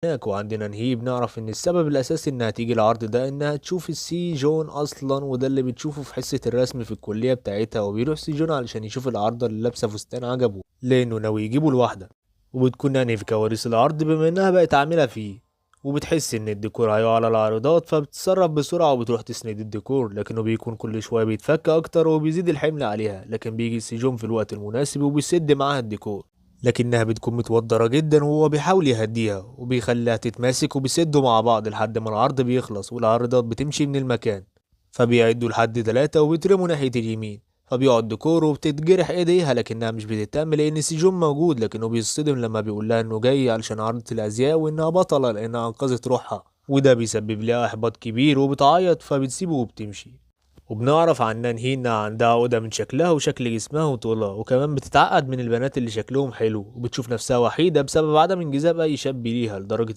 هناك. وعندنا نهي بنعرف ان السبب الاساسي انها تيجي العرض ده انها تشوف السي جون اصلا، وده اللي بتشوفه في حصة الرسم في الكلية بتاعتها. وبيروح سي جون علشان يشوف العارضة اللي لابسة فستان عجبه لانه ناوي يجيبه لوحده. وبتكون ناني في كواليس العرض بما انها بقت عاملة فيه، وبتحس ان الديكور هيقع على العارضات، فبتتصرف بسرعة وبتروح تسند الديكور، لكنه بيكون كل شوية بيتفك اكتر وبيزيد الحمل عليها. لكن بيجي سيجون في الوقت المناسب وبيسد معاها الديكور، لكنها بتكون متوترة جدا وهو بيحاول يهديها وبيخليها تتماسك، وبيسدوا مع بعض لحد ما العرض بيخلص والعارضات بتمشي من المكان. فبيعدوا لحد 3 وبيترموا ناحية اليمين، فبيقعد ديكور وبتتجرح ايديها، لكنها مش بتهتم لان سيجون موجود. لكنه بيصدم لما بيقول لها انه جاي علشان عرضة الازياء وانها بطلة لانها انقذت روحها، وده بيسبب لها احباط كبير وبتعيط، فبتسيبه وبتمشي. وبنعرف عن نانهي انها عندها عقدة من شكلها وشكل جسمها وطولها، وكمان بتتعقد من البنات اللي شكلهم حلو، وبتشوف نفسها وحيدة بسبب عدم انجذاب اي شاب ليها، لدرجة